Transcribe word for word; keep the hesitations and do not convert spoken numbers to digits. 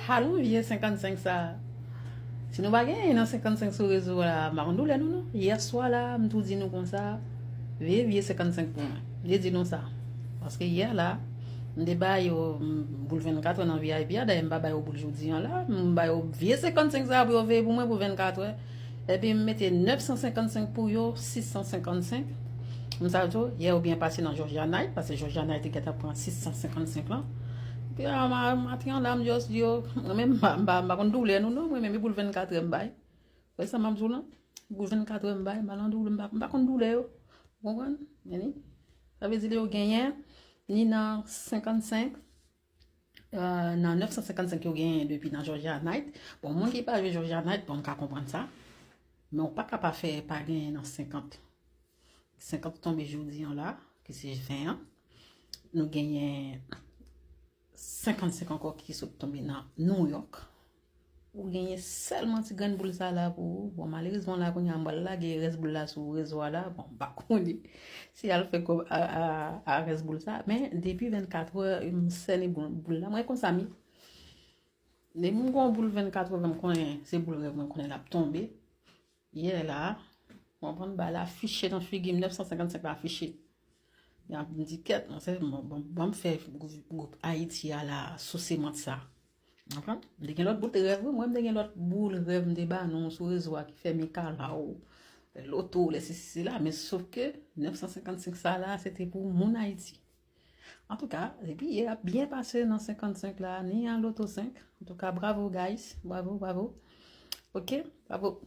Halon vye senkannsenk sa. Si nou pa gen nan senkannsenk sou rezo la, m pa konn doulè nou non. Yè swa la, m tou di nou konsa, veye vye senkannsenk pou mwen. M te di nou sa. Paske yè la, m te ba yo boul vennkatrè nan V I P a, dayè m pa ba yo boul jodi an la, m ba yo vye senkannsenk sa pou yo veye pou mwen pou vennkatrè. Epi m mete nèf san senkannsenk pou yo, sis san senkannsenk. M sa tou, yè yo byen pase nan Georgia Night, paske Georgia Night te gentan pran sis san senkannsenk lan. Epi a maten an la, m just di yo, mwen menm m pa konn doulè nou non, mwen menm e boul vennkatrè m bay. Wè sa m ap di w lan? Boul vennkatrè m bay, m pa nan doulè, m pa konn doulè yo. Ou konprann? Meni? Sa vle di yo genyen, ni nan senkannsenk, nan nèf san senkannsenk yo genyen depi nan Georgia Night. Bon, moun ki pa jwe Georgia Night, bon, m ka konprann sa. Men ou pa ka pa fè pa genyen nan senkant. Senkant tonbe jodi an la, ki se ven an. Nou genyen senkannsenk ankò ki sot tonbe nan New York. Ou genyen sèlman ti grenn boul sa la pou ou. Bon, malerezman la kounye a m pral lage rès boul la sou rezo a la. Bon, m pa konnen si y al fè kòb a, a, a rès boul sa. Men depi vennkatrè, m sène boul, boul la. Mwen konsa m ye. Depi m gon boul vennkatrè, m konnen se boul rèv mwen konnen l ap tonbe. Yè la, w konprann, bagay la afiche nan figi m, nèf san senkannsenk la afiche. Y ap di kèt, non, se bon, bon, bon, m fè gwoup, gwoup Ayiti a la souse mant sa. Konprann? M te gen lòt boul rèv, wi, mwen m te gen lòt boul rèv m te ba nou sou rezo a ki fè Mikalaw, loto, lè sesi sela, men sof ke nèf san senkannsenk sa la, se te pou moun Ayiti. Antouka, epi yè ap byen pase nan senkannsenk la, ni an loto senk. Antouka, bravo guys, bravo, bravo. Ok, bravo.